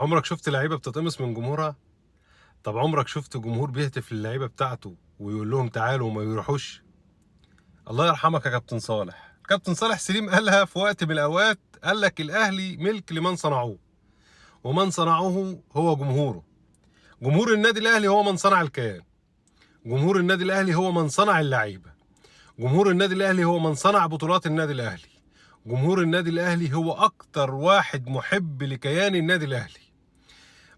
عمرك شفت لعيبة بتتقمص من جمهورها؟ طب عمرك شفت جمهور بيهتف للعيبة بتاعته ويقول لهم تعالوا وما يروحوش؟ الله يرحمك يا كابتن صالح. كابتن صالح سليم قالها في وقت من الاوقات، قال لك الاهلي ملك لمن صنعوه، ومن صنعوه هو جمهوره. جمهور النادي الاهلي هو من صنع الكيان. جمهور النادي الاهلي هو من صنع اللعيبة. جمهور النادي الاهلي هو من صنع بطولات النادي الاهلي. جمهور النادي الاهلي هو اكتر واحد محب لكيان النادي الاهلي.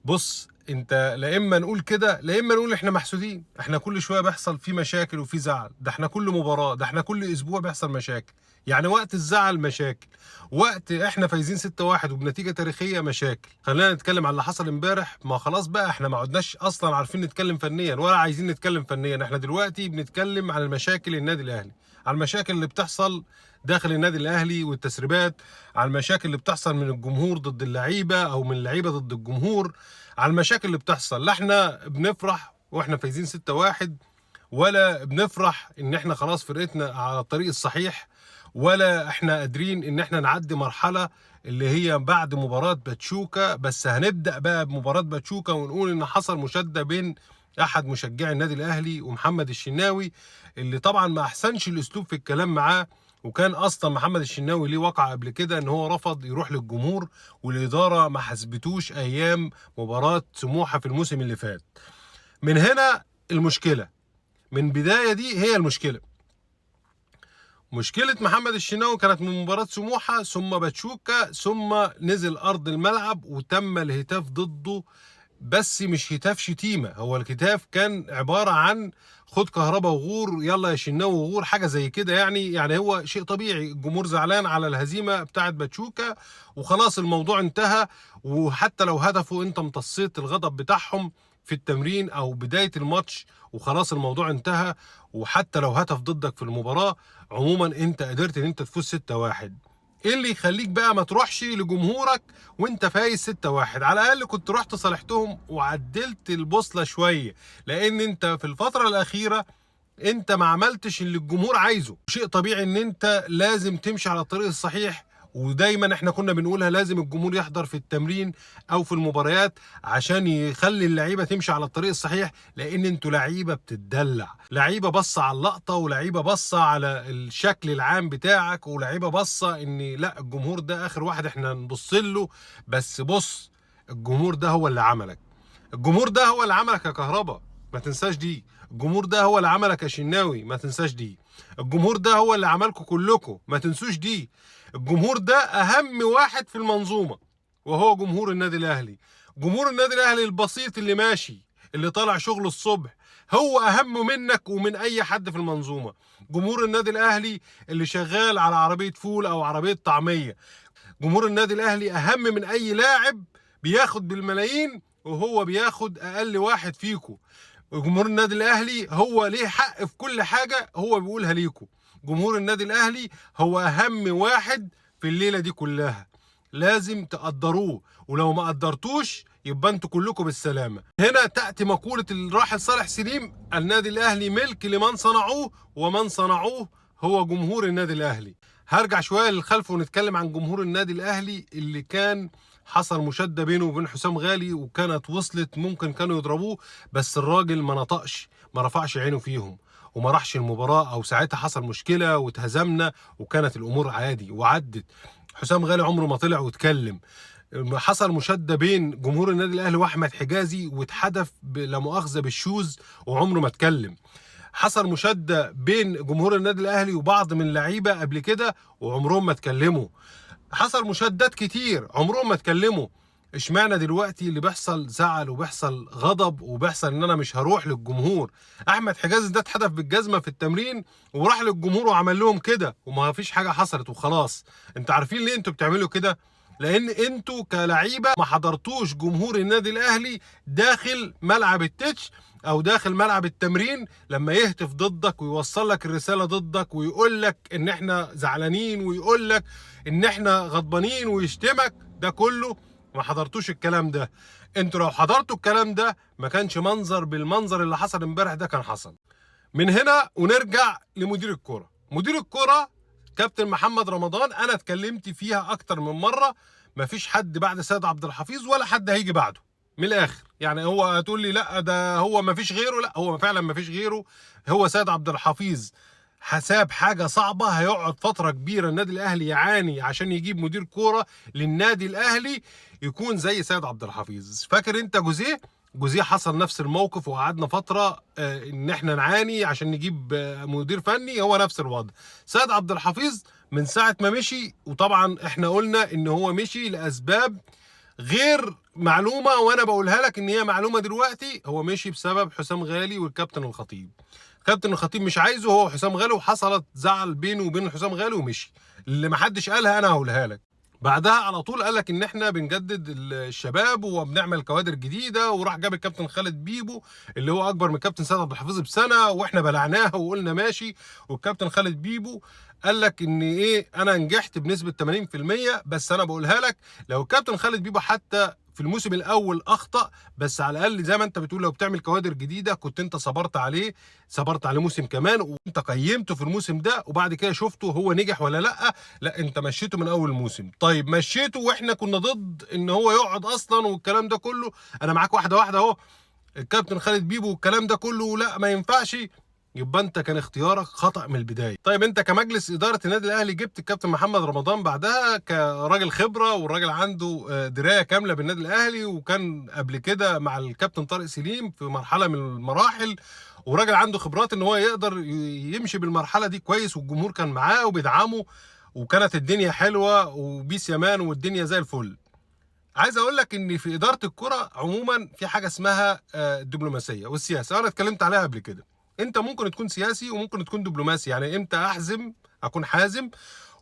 بص انت، لا اما نقول كده لا اما نقول احنا محسودين. احنا كل شوية بيحصل في مشاكل وفي زعل، ده احنا كل مباراة، ده احنا كل اسبوع بيحصل مشاكل. يعني وقت الزعل مشاكل، وقت احنا فايزين 6-1 وبنتيجه تاريخية مشاكل. خلينا نتكلم على اللي حصل امبارح. ما خلاص بقى احنا ما عدناش اصلا عارفين نتكلم فنيا ولا عايزين نتكلم فنيا. احنا دلوقتي بنتكلم عن المشاكل النادي الاهلي، على المشاكل اللي بتحصل داخل النادي الاهلي والتسريبات، على المشاكل اللي بتحصل من الجمهور ضد اللعيبة او من اللعيبة ضد الجمهور، على المشاكل اللي بتحصل. لا احنا بنفرح واحنا فايزين 6-1، ولا بنفرح ان احنا خلاص فرقتنا على الطريق الصحيح، ولا احنا قادرين ان احنا نعدي مرحلة اللي هي بعد مباراة باتشوكا. بس هنبدا بقى بمباراة باتشوكا ونقول ان حصل مشاده بين احد مشجعي النادي الاهلي ومحمد الشناوي، اللي طبعا ما احسنش الاسلوب في الكلام معاه. وكان اصلا محمد الشناوي ليه وقع قبل كده ان هو رفض يروح للجمهور، والادارة ما حسبتوش ايام مباراة سموحه في الموسم اللي فات. من هنا المشكلة، من بداية دي هي المشكلة. مشكلة محمد الشناوي كانت من مباراة سموحه ثم باتشوكا، ثم نزل ارض الملعب وتم الهتاف ضده، بس مش هتاف شتيمه، هو الهتاف كان عبارة عن خد كهربا وغور، يلا يا شناوي وغور، حاجة زي كده. يعني هو شيء طبيعي، الجمهور زعلان على الهزيمة بتاعه باتشوكا وخلاص الموضوع انتهى. وحتى لو هدفوا انت امتصيت الغضب بتاعهم في التمرين او بداية الماتش وخلاص الموضوع انتهى. وحتى لو هتف ضدك في المباراة، عموما انت قدرت ان انت تفوز 6-1. ايه اللي يخليك بقى ما تروحش لجمهورك وانت فايز 6-1؟ على الاقل كنت رحت صالحتهم وعدلت البوصلة شوية، لان انت في الفترة الاخيرة انت ما عملتش اللي الجمهور عايزه. شيء طبيعي ان انت لازم تمشي على الطريق الصحيح، ودايما احنا كنا بنقولها لازم الجمهور يحضر في التمرين او في المباريات عشان يخلي اللعيبة تمشي على الطريق الصحيح، لان انتوا لعيبة بتتدلع، لعيبة بصة على اللقطة، ولعيبة بصة على الشكل العام بتاعك، ولعيبة بصة ان لا الجمهور ده اخر واحد احنا نبص له. بس بص، الجمهور ده هو اللي عملك، الجمهور ده هو اللي عملك يا كهربا، ما تنساش دي. الجمهور ده هو اللي عملك يا شناوي، ما تنساش دي. الجمهور ده هو اللي عملكم كلكم، ما تنسوش دي. الجمهور ده اهم واحد في المنظومة، وهو جمهور النادي الاهلي. جمهور النادي الاهلي البسيط اللي ماشي، اللي طالع شغله الصبح، هو اهم منك ومن اي حد في المنظومة. جمهور النادي الاهلي اللي شغال على عربية فول او عربية طعميه، جمهور النادي الاهلي اهم من اي لاعب بياخد بالملايين وهو بياخد اقل واحد فيكو. جمهور النادي الاهلي هو ليه حق في كل حاجة هو بيقولها ليكو. جمهور النادي الاهلي هو اهم واحد في الليلة دي كلها، لازم تقدروه، ولو ما قدرتوش يبقى انتوا كلكم بالسلامة. هنا تاتي مقولة الراحل صالح سليم، النادي الاهلي ملك لمن صنعوه، ومن صنعوه هو جمهور النادي الاهلي. هرجع شوية للخلف ونتكلم عن جمهور النادي الاهلي اللي كان حصل مشاده بينه وبين حسام غالي، وكانت وصلت ممكن كانوا يضربوه، بس الراجل ما نطقش، ما رفعش عينه فيهم وما راحش المباراة، او ساعتها حصل مشكلة واتهزمنا وكانت الامور عادي وعدت. حسام غالي عمره ما طلع واتكلم. حصل مشاده بين جمهور النادي الاهلي واحمد حجازي واتحدف لا مؤاخذة بالشوز وعمره ما اتكلم. حصل مشاده بين جمهور النادي الاهلي وبعض من اللعيبة قبل كده وعمرهم ما اتكلموا. حصل مشادات كتير عمرهم ما اتكلموا. اشمعنى دلوقتي اللي بيحصل زعل وبيحصل غضب وبيحصل ان انا مش هروح للجمهور؟ احمد حجازي ده اتحدف بالجزمه في التمرين وراح للجمهور وعمل لهم كده وما فيش حاجة حصلت وخلاص. انتوا عارفين ليه انتوا بتعملوا كده؟ لان انتوا كلعيبه ما حضرتوش جمهور النادي الاهلي داخل ملعب التتش او داخل ملعب التمرين لما يهتف ضدك ويوصل لك الرسالة ضدك ويقول لك ان احنا زعلانين ويقول لك ان احنا غضبانين ويشتمك. ده كله ما حضرتوش الكلام ده. انتوا لو حضرتوا الكلام ده ما كانش منظر بالمنظر اللي حصل امبارح ده كان حصل. من هنا ونرجع لمدير الكرة. مدير الكرة كابتن محمد رمضان انا اتكلمت فيها اكتر من مرة، مفيش حد بعد سيد عبد الحفيظ ولا حد هيجي بعده من الاخر. يعني هو هتقول لي لا ده هو مفيش غيره، لا هو فعلا مفيش غيره. هو سيد عبد الحفيظ حساب حاجة صعبة، هيقعد فترة كبيرة النادي الاهلي يعاني عشان يجيب مدير كورة للنادي الاهلي يكون زي سيد عبد الحفيظ. فاكر انت جوزيه؟ جوزيه حصل نفس الموقف وقعدنا فترة ان احنا نعاني عشان نجيب مدير فني، هو نفس الوضع. سيد عبد الحفيظ من ساعة ما مشي، وطبعا احنا قلنا ان هو مشي لاسباب غير معلومة وانا بقولها لك ان هي معلومة دلوقتي، هو مشي بسبب حسام غالي والكابتن الخطيب. كابتن الخطيب مش عايزه هو وحسام غالي، وحصلت زعل بينه وبين حسام غالي ومشي. اللي محدش قالها انا هقولها لك. بعدها على طول قال لك ان احنا بنجدد الشباب وبنعمل كوادر جديدة، وراح جاب الكابتن خالد بيبو اللي هو اكبر من كابتن سيد عبد الحفيظ بسنة، واحنا بلعناها وقلنا ماشي. والكابتن خالد بيبو قال لك ان ايه، انا نجحت بنسبة 80%، بس انا بقولها لك لو الكابتن خالد بيبو حتى في الموسم الاول اخطا، بس على الاقل زي ما انت بتقول لو بتعمل كوادر جديدة كنت انت صبرت عليه، صبرت عليه موسم كمان وانت قيمته في الموسم ده، وبعد كده شفته هو نجح ولا لا. لا انت مشيته من اول موسم. طيب مشيته واحنا كنا ضد ان هو يقعد اصلا والكلام ده كله، انا معاك واحدة واحدة اهو. الكابتن خالد بيبو والكلام ده كله لا ما ينفعش، يبقى انت كان اختيارك خطأ من البداية. طيب انت كمجلس ادارة النادي الاهلي جبت الكابتن محمد رمضان بعدها كراجل خبره، والراجل عنده دراية كاملة بالنادي الاهلي، وكان قبل كده مع الكابتن طارق سليم في مرحلة من المراحل، وراجل عنده خبرات ان هو يقدر يمشي بالمرحلة دي كويس، والجمهور كان معاه وبيدعمه، وكانت الدنيا حلوة وبيس يمان والدنيا زي الفل. عايز اقول لك ان في ادارة الكره عموما في حاجة اسمها الدبلوماسية والسياسة، انا اتكلمت عليها قبل كده. انت ممكن تكون سياسي وممكن تكون دبلوماسي، يعني امتى احزم اكون حازم،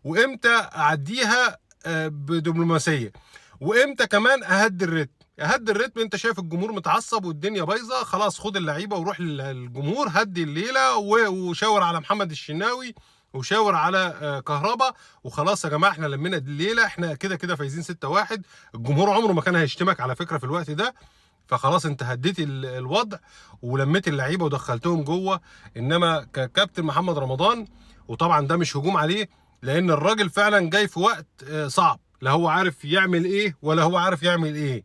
وامتى اعديها بدبلوماسيه، وامتى كمان اهدي الريتم. اهدي الريتم، انت شايف الجمهور متعصب والدنيا بايظة، خلاص خد اللعيبة وروح للجمهور، هدي الليلة وشاور على محمد الشناوي وشاور على كهربا، وخلاص يا جماعة احنا لمينا الليلة، احنا كده كده فايزين 6-1. الجمهور عمره ما كان هيشتمك على فكرة في الوقت ده، فخلاص انت هديت الوضع ولميت اللعيبة ودخلتهم جوه. انما ككابتن محمد رمضان، وطبعا ده مش هجوم عليه لان الراجل فعلا جاي في وقت صعب، لا هو عارف يعمل ايه ولا هو عارف يعمل ايه.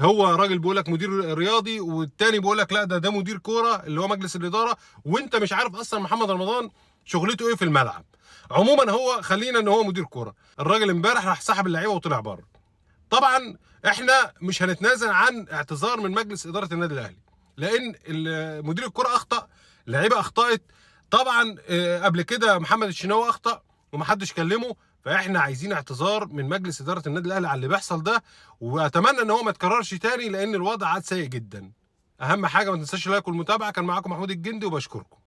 هو راجل بيقول لك مدير رياضي، والتاني بيقول لك لا ده مدير كورة اللي هو مجلس الادارة، وانت مش عارف اصلا محمد رمضان شغلته ايه في الملعب. عموما هو خلينا ان هو مدير كورة. الراجل امبارح راح سحب اللعيبة وطلع بره. طبعا احنا مش هنتنازل عن اعتذار من مجلس ادارة النادي الاهلي، لان مدير الكورة اخطا، اللعيبة اخطات، طبعا قبل كده محمد الشناوي اخطا ومحدش كلمة، فاحنا عايزين اعتذار من مجلس ادارة النادي الاهلي على اللي بيحصل ده، واتمنى ان هو ما يتكررش تاني لان الوضع عاد سيء جدا. اهم حاجة ما تنساش لايك والمتابعة. كان معاكم محمود الجندي وبشكركم.